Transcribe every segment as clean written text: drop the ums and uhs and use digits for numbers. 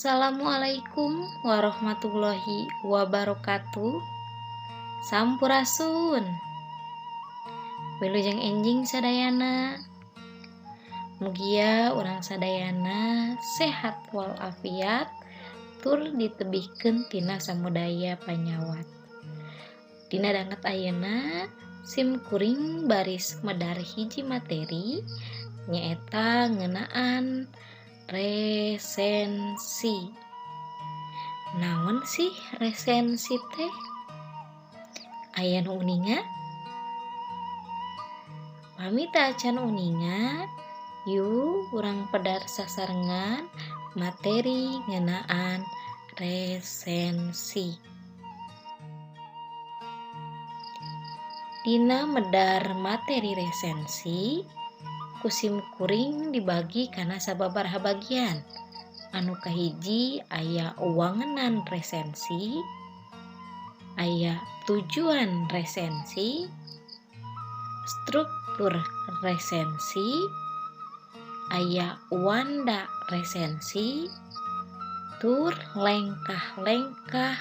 Assalamualaikum warahmatullahi wabarakatuh. Sampurasun. Wilujeng enjing sadayana. Mugia urang sadayana sehat walafiat tur ditebihkeun tina samudaya panyawat. Dina danget ayeuna sim kuring baris medar hiji materi nyaeta ngeunaan resensi. Naon sih resensi teh? Aya nu uninga? Pami teu acan uninga, yuk urang pedar sasarengan materi ngeunaan resensi. Dina medar materi resensi, ku sim kuring dibagi kana sababaraha bagian. Anu kahiji aya wangenan resensi, aya tujuan resensi, struktur resensi, aya wanda resensi, tur lengkah-lengkah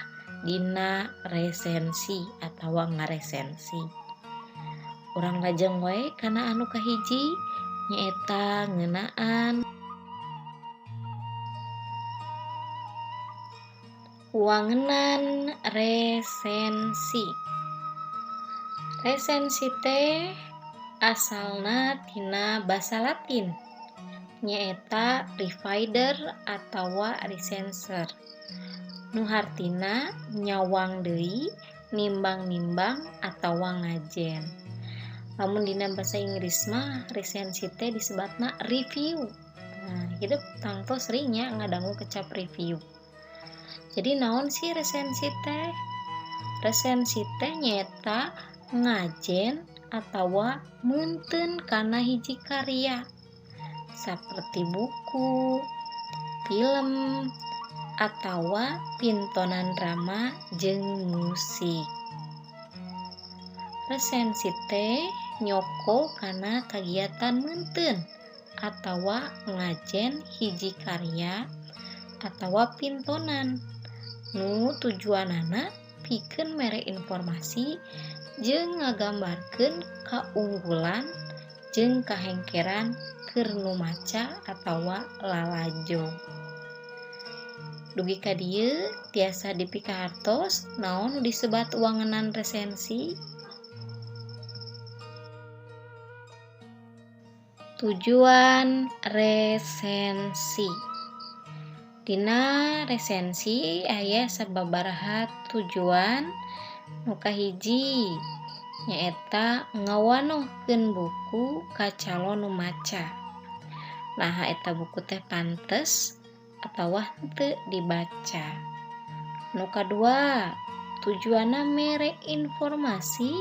dina resensi atawa ngaresensi. Urang lajeng wae kana anu kahiji nyaeta ngeunaan wangenan resensi. Resensi teh asalna tina basa Latin nyaeta revider atawa recenser, nu hartina nyawang deui, nimbang-nimbang atawa ngajen. Lamun dina basa Inggris mah resensi teh disebatna review. Nah, hidup tangto seringnya ngadangu kecap review. Jadi naon sih resensi teh? Resensi teh nyaeta ngajen atawa meunteun kana hiji karya saperti buku, film, atawa pintonan drama jeung musik. Resensi teh nyoko kana kagiatan meunteun atawa ngajen hiji karya atawa pintonan nu tujuanana pikeun mere informasi jeung ngagambarkeun kaunggulan jeung kahengkeran keur nu maca atawa lalajo. Dugi ka dieu tiasa dipikahartos naon nu disebat wangenan resensi. Tujuan resensi. Dina resensi aya sababaraha tujuan. Nu kahiji nyaeta ngawanohkeun buku ka calon nu maca. Nah, eta buku teh pantes atawa henteu dibaca. Nu kadua, tujuanna mere informasi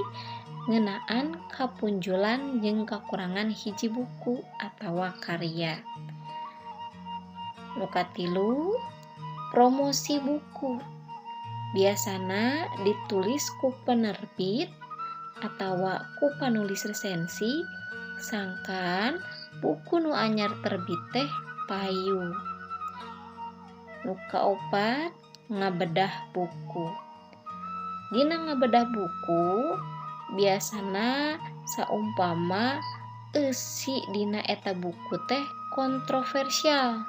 ngeunaan kapunjulan jeung kakurangan hiji buku atawa karya. Nu katilu, promosi buku. Biasana ditulis ku penerbit atawa ku panulis resensi, sangkan buku nu anyar terbit teh payu. Nu kaopat, ngabedah buku. Dina ngabedah buku biasana saumpama eusi dina eta buku teh kontroversial,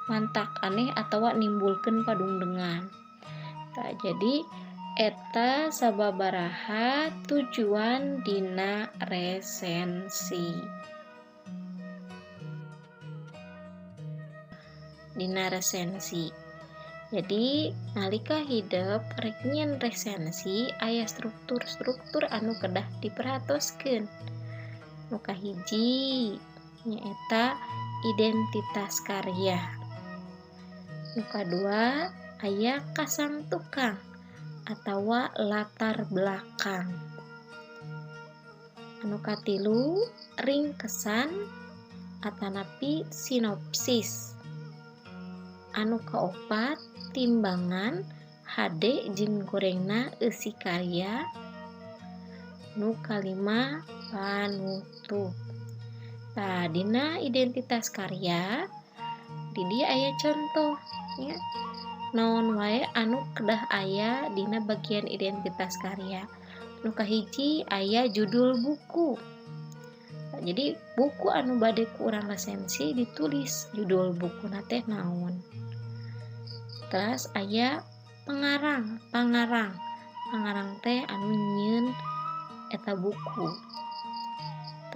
mantak aneh atawa nimbulkeun padungdengan. Tah, jadi eta sababaraha tujuan dina resensi. Dina resensi. Jadi nalika hidep rek nyieun resensi aya struktur-struktur anu kedah diperhatoskeun. Nu kahiji nyaeta identitas karya. Nu kadua aya kasang tukang atawa latar belakang. Anu katilu ringkesan atanapi sinopsis. Anu kaopat timbangan hade jeung gorengna eusi karya. Nu kalima panutup. Tah, dina identitas karya Di dieu aya contoh nya, naon wae anu kedah aya dina bagian identitas karya. Nu kahiji aya judul buku. Jadi buku anu bade ku urang resensi ditulis judul bukuna teh naon. Terus aya pengarang, pangarang. Pangarang teh anu nyieun eta buku.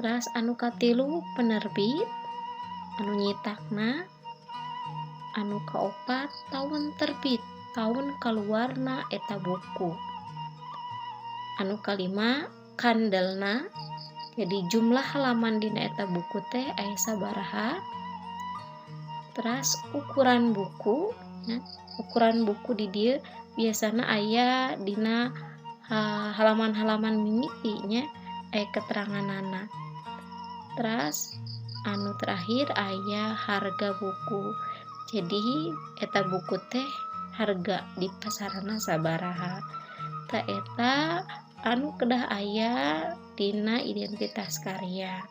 Terus anu katilu penerbit anu nyitakna. Anu kaopat tahun terbit, tahun kaluarna eta buku. Anu kalima kandelna, jadi jumlah halaman dina eta buku teh aya sabaraha. Terus ukuran buku, ya, ukuran buku di dieu biasana aya dina halaman-halaman mimiti nya, aya keteranganana. Terus anu terakhir aya harga buku. Jadi eta buku teh harga di pasarana sabaraha. Ta eta anu kedah aya dina identitas karya.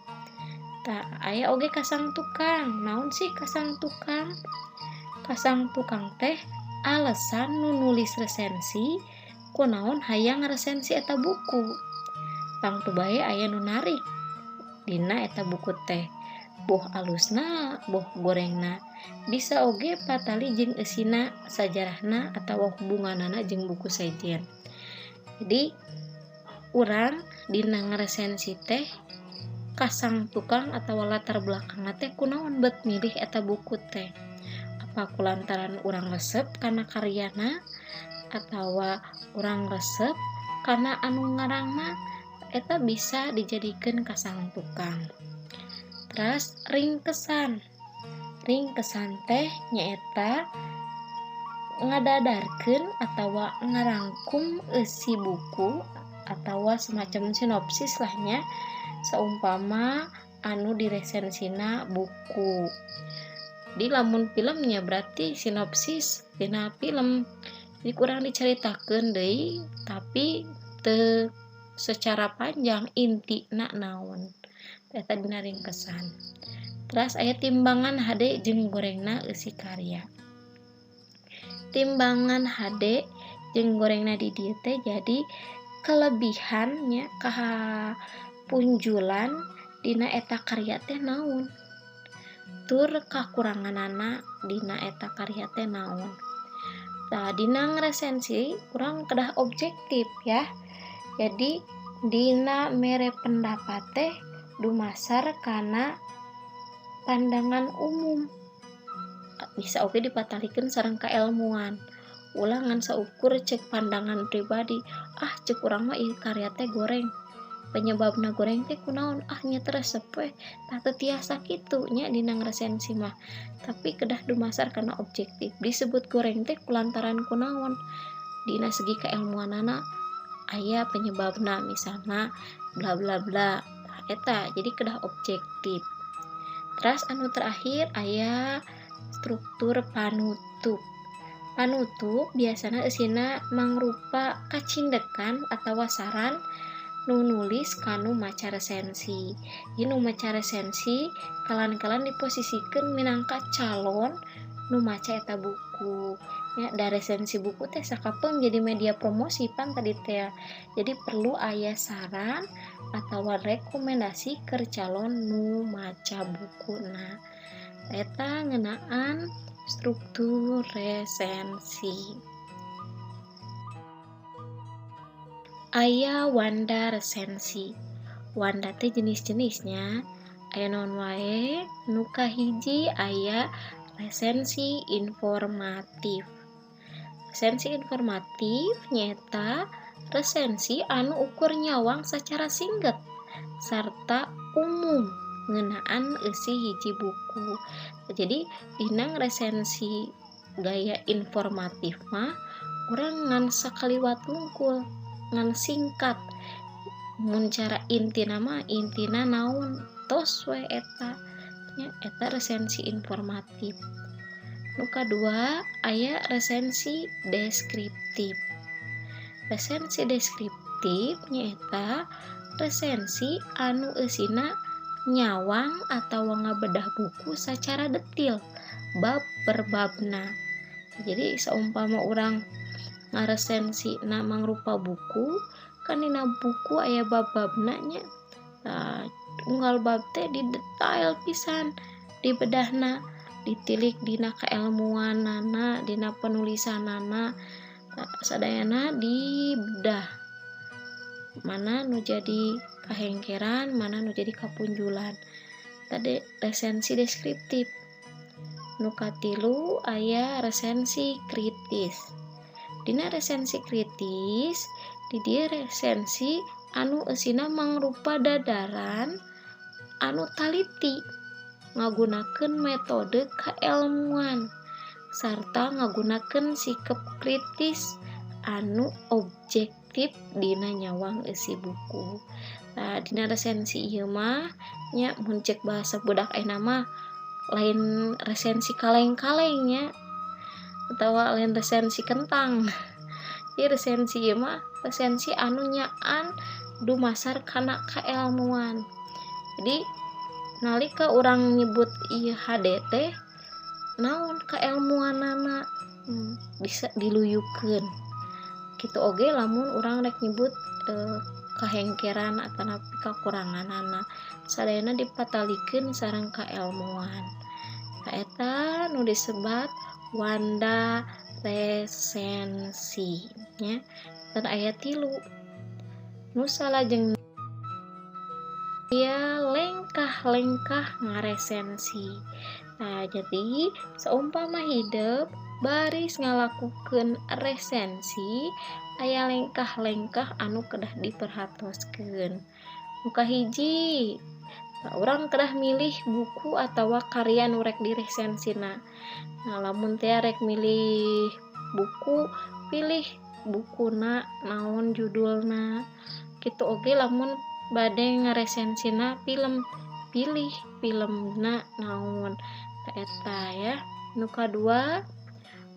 Ta aya oge kasang tukang. Naon sih kasang tukang? Kasang tukang teh alasan nu nulis resensi kunaon hayang resensi eta buku. Tangtu bae aya nu narik dina eta buku teh. Boh alusna, boh gorengna. Bisa oge patali jeung eusina, sajarahna atawa hubunganana jeung buku sejen. Jadi urang dina ngaresensi teh kasang tukang atawa latar belakangna teh kunaon bet milih eta buku teh. Apa kulantaran urang resep kana karyana atawa urang resep kana anu ngarangna, eta bisa dijadikeun kasang tukang. Terus ringkesan. Ringkesan teh nyaeta ngadadarkeun atawa ngarangkum eusi buku atawa semacam sinopsis lah nya, saumpama anu diresensina buku. Di lamun filmnya berarti sinopsis dina film. Jadi kurang diceritakeun deui tapi teu secara panjang intina naon. Eta dina ringkesan. Terus aya timbangan hade jeung gorengna eusi karya. Timbangan hade jeung gorengna di dieu teh jadi kelebihannya kapunjulan dina eta karya teh naon, tur kakuranganana dina eta karya teh naon. Tah dina ngresensi urang kedah objektif ya. Jadi dina mere pendapat teh dumasar kana pandangan umum. Bisa oge dipatalikeun sareng kaelmuan. Ulah ngan saukur cek pandangan pribadi. Ah cek urang mah ieu karya teh goreng. Penyebabna goreng teh kunaon? Ah nya teu resep we. Tah teu tiasa kitu nya dina ngresensi mah. Tapi kedah dumasar kana objektif. Disebut goreng teh kulantaran kunaon? Dina segi kaelmuanana aya penyebabna misalna bla bla bla. Tah eta jadi kedah objektif. Terus anu terakhir aya struktur panutup. Panutup biasana eusina mangrupa kacindekan atawa saran nu nulis kanu maca resensi. Ieu nu maca resensi kalan-kalan diposisikeun minangka calon nu maca eta buku. Ya, da resensi buku teh sakapeung jadi media promosi pan tadi teh. Jadi perlu aya saran atawa rekomendasi keur calon nu maca bukuna. Eta ngeunaan struktur resensi. Aya wanda resensi. Wanda teh jenis-jenisnya. Aya naon wae? Nu kahiji aya resensi informatif. Resensi informatif nyaeta resensi anu ukur nyawang secara singget sarta umum ngeunaan eusi hiji buku. Jadi dina resensi gaya informatif mah urang ngan sakaliwat wungkul, ngan singkat. Mun cara intina mah intina naon tos we eta nya, eta resensi informatif. Nu kadua aya resensi deskriptif. Resensi deskriptif nyaeta resensi anu eusina nyawang atawa ngabedah buku secara detil bab per babna. Jadi saumpama urang ngaresensina mangrupa buku, kan dina buku aya bab-babna nya. Tah, unggal bab teh didetail pisan dibedahna, ditilik dina keilmuanana, dina penulisanana, sadayana dibedah. Mana nu jadi kahengkeran, mana nu jadi kapunjulan. Tadi resensi deskriptif. Nu katilu aya resensi kritis. Dina resensi kritis, di dieu resensi anu eusina mangrupa dadaran anu taliti ngagunakeun metode keilmuan sarta ngagunakeun sikap kritis anu objektif dina nyawang eusi buku. Nah, dina resensi ieu mah nya mun cek bahasa budak ayeuna mah lain resensi kaleng-kaleng nya atawa lain resensi kentang. Ieu resensi ieu mah resensi anu nyaan dumasar kana keilmuan. Jadi nalika urang nyebut ieu HD teh naon keilmuanana, bisa diluyukeun. Kitu oge lamun urang rek nyebut kahengkeran atanapi kakuranganana, sadayana dipatalikeun sareng kaelmuan. Tah eta nu disebat wanda resensi nya. Dan aya 3 nu salajengna aya lengkah-lengkah ngaresensi. Nah, jadi seumpama hidep baris ngalakukeun resensi aya lengkah-lengkah anu kedah diperhatoskeun. Nu kahiji, urang kedah milih buku atawa karya nu rek diresensina. Nah, lamun teh rek milih buku, pilih bukuna naon judulna. Kitu oge lamun bade ngaresensina film, pilih filmna naon. Eta ya. Nu kadua,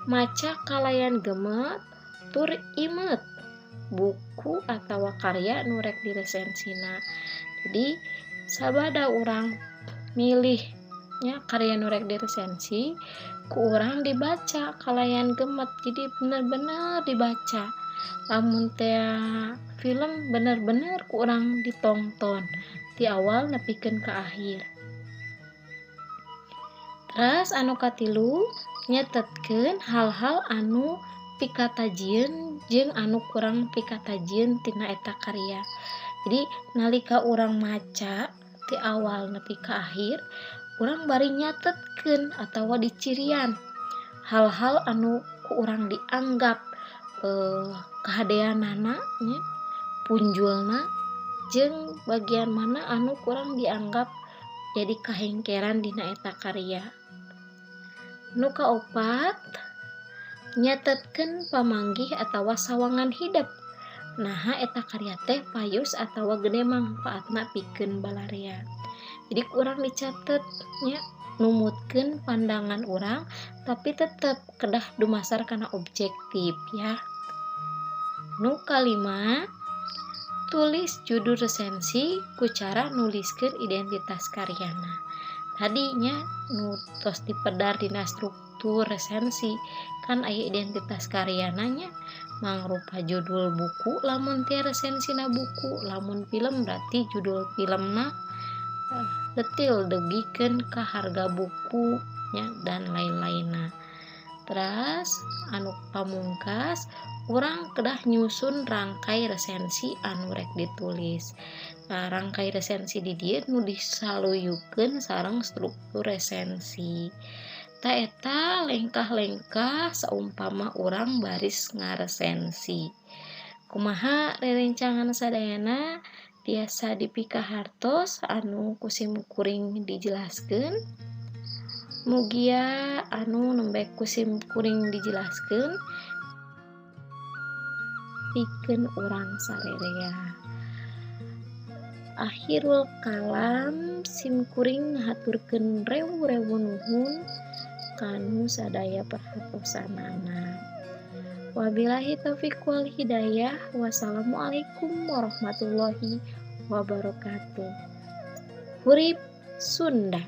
maca kalayan gemet tur imet buku atawa karya nu rek diresensina. Jadi sabada urang milih nya karya nu rek diresensi, ku urang dibaca kalayan gemet. Jadi bener-bener dibaca. Lamun teh film bener-bener ku urang ditongton ti awal nepikeun ka akhir. Terus anu katilu, nyetetkeun hal-hal anu pikatajieun jeung anu kurang pikatajieun tina eta karya. Jadi nalika urang maca ti awal nepi ka akhir, urang bari nyatetkeun atawa dicirian hal-hal anu ku urang dianggap kahadeanana nya, punjulna, jeung bagian mana anu kurang dianggap jadi kahengkeran dina eta karya. Nu kaopat, nyatetkeun pamanggih atawa sawangan hidep. Naha eta karya teh payus atawa gede mangfaatna pikeun balarea. Jadi kurang dicatet nya, numutkeun pandangan urang tapi tetep kedah dumasar kana objektif ya. Nu kalima, tulis judul resensi ku cara nuliskeun identitas karyana. Tadinya nu tos dipedar dina struktur resensi kan aya identitas karyana nya, mangrupa judul buku lamun teh resensina buku, lamun film berarti judul filmna, detil dugikeun ka harga buku nya dan lain-lainna. Terus anu pamungkas, urang kedah nyusun rangkai resensi anu rek ditulis. Nah, rangkai resensi di dieu nu disaluyukeun sareng struktur resensi. Ta eta lengkah-lengkah saumpama urang baris ngaresensi. Kumaha rerencangan sadayana tiasa dipikahartos anu ku sim kuring dijelaskeun. Mugia anu nembe ku sim kuring dijelaskeun pikeun urang sarerea. Akhirul kalam, sim kuring ngahaturkeun rewu-rewu nuhun kanu sadaya perhatosanana. Wabillahi taufiq wal hidayah. Wassalamualaikum warahmatullahi wabarakatuh. Hurip Sunda.